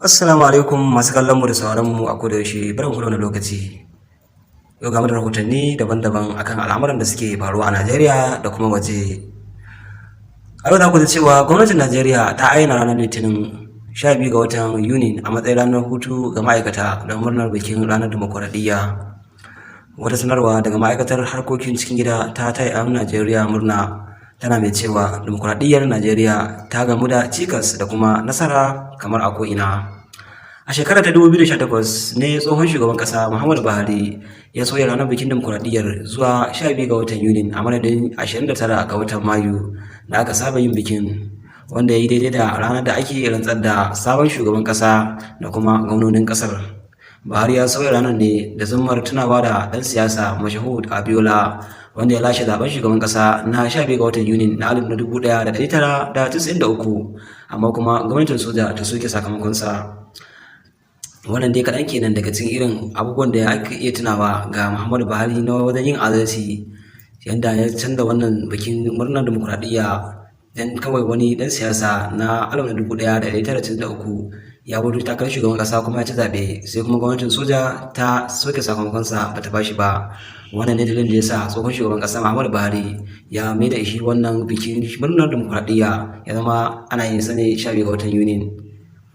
Assalamu alaikum masu kallon mu da sauraron mu a koda yaushe, barkanku da wannan lokaci. Yau ga mu da rahotanni daban-daban akan al'amuran da suke faruwa a Najeriya da kuma waje. A yau za ku ji cewa gwamnatin Najeriya ta ayyana ranar Litinin 12 ga watan Yuni a matsayin ranar hutu ga ma'aikata don murnar bikin ranar dimokuraɗiyya. Wata sanarwa daga ma'aikatar harkokin cikin gida ta taya 'yan Najeriya murna, tana mai cewa dimokuraɗiyyar Najeriya ta gamu da cikas da kuma nasara kamar a ko'ina. A shekarar ta 2018 ne tsohon shugaban ƙasa Muhammadu Buhari ya sauya ranar bikin dimokuraɗiyyar zuwa 12 ga watan Yuni a madadin 29 ga watan Mayu da aka saba yin bikin, wanda ya yi daidai da ranar da ake rantsar da sabon shugaban ƙasa da kuma gwamnonin ƙasar. Buhari ya sauya ranar ne da zummar tunawa da ɗan siyasa Moshood Abiola, wanda ya lashe zaben shugaban ƙasa na 12 ga watan Yuni na 1993, amma kuma gwamnatin soja ta soke sakamakonsa. Wannan dai kaɗan kenan daga cikin irin abubuwan da aka iya tunawa ga Muhammadu Buhari na wajen yin adalci, yanda ya canza wannan bikin murnar dimokuraɗiyya dan kawai wani ɗan siyasa na 1993 ya fito takarar shugaban ƙasa kuma ya ci zaɓe, sai kuma gwamnatin soja ta soke sakamakonsa, bata bashi ba. Wannan ne dalilin da ya sa tsohon shugaban ƙasa Muhammadu Buhari ya mai da shi wannan bikin murnar dimokuraɗiyya ya zama ana yin sa ne 12 ga watan Yuni.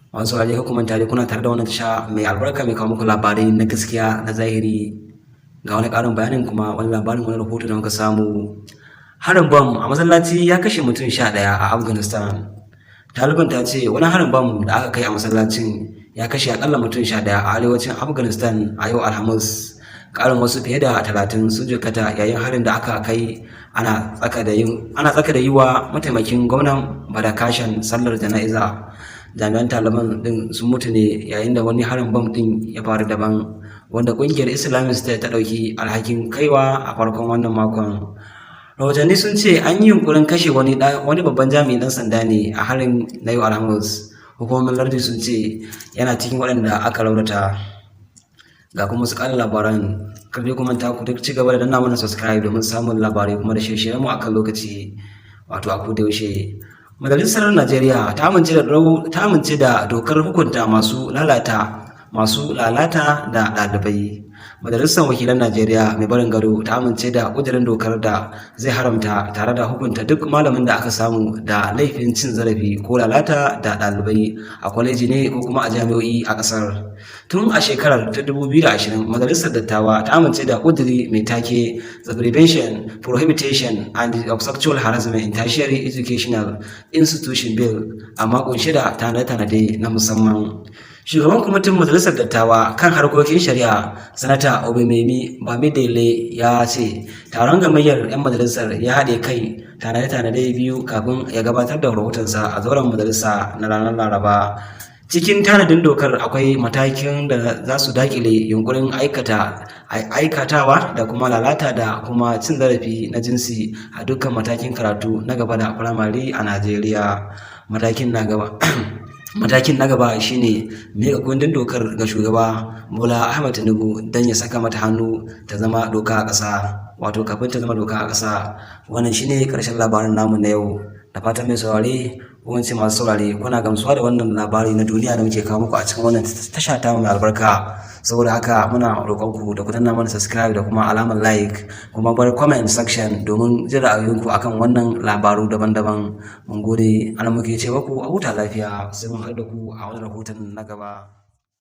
Masu saurare, kar ku manta dai kuna tare da wannan tasha mai albarka mai kawo muku labarai na gaskiya na zahiri. Ga wani ƙarin bayanin kuma, wani labarin, wani rahoto da muka samu: harin bam a masallaci ya kashe mutum 11 a Afghanistan. Taliban ta ce wani harin bam da aka kai a masallacin ya kashe akalla mutum 11 a arewacin Afghanistan a yau Alhamis. Ƙarin wasu fiye da 30 sun jikkata yayin harin da aka kai ana tsaka da yi wa mataimakin gwamnan Badakhshan sallar jana'iza. Jami'an Taliban din sun mutu ne yayin da wani harin bam din ya faru daban, wanda kungiyar Islamic State ta ɗauki alhakin kaiwa a farkon wannan makon. Rahotanni sun ce an yi yunkurin kashe wani babban jami'in ɗan sanda ne a harin na yau Alhamis. Hukumomin lardi sun ce yana cikin waɗanda aka raunata. Ga kuma su ƙarin labaran. Kar ku manta ku duk ci gaba da danna mana subscribe domin samun labarai kuma da shirye-shiryen mu akan lokaci, wato a koda yaushe. Majalisar Najeriya ta amince da dokar hukunta masu lalata da ɗalibai. Majalisar Wakilan Najeriya mai barin gado ta amince da ƙudurin dokar da zai haramta tare da hukunta duk malamin da aka samu da laifin cin zarafi ko lalata da ɗalibai a kwaleji ne ko kuma a jami'o'i a ƙasar. Tun a shekarar ta 2020 Majalisar Dattawa ta amince da ƙuduri mai take "The Prevention, Prohibition and of Sexual Harassment in Tertiary Educational Institution Bill", amma kunshe da tanade-tanade na musamman. Shugaban kwamitin Majalisar Dattawa kan harkokin shari'a, Sanata Oluremi Bamidele, ya ce taron gamayyar 'yan majalisar ya haɗe kai tanade-tanade biyu kafin ya gabatar da rahotonsa a zauren majalisa na ranar Laraba. Cikin tanadin dokar akwai matakin da za su dakile yunkurin aikatawa da kuma lalata da kuma cin zarafi na jinsi a dukkan matakin karatu na gaba da firamare a Najeriya. Matakin na gaba shine miƙa kundin dokar ga Shugaba Bola Ahmed Tinubu don ya saka mata hannu ta zama doka a ƙasa, wato kafin ta zama doka a ƙasa. Wannan shine ƙarshen labarin namu na yau. Da fatan mai saurare, ko ce masu saurare, kuna gamsuwa da wannan labari na duniya da muke kawo muku a cikin wannan tasha ta mai albarka. Saboda haka muna roƙon ku da ku danna mana subscribe da kuma alamar like, kuma bar comment section domin jin ra'ayoyinku akan wannan labaru daban-daban. Mun gode. Ana muke ce muku a huta lafiya, sai mun haɗu da ku a wani rahoton na gaba.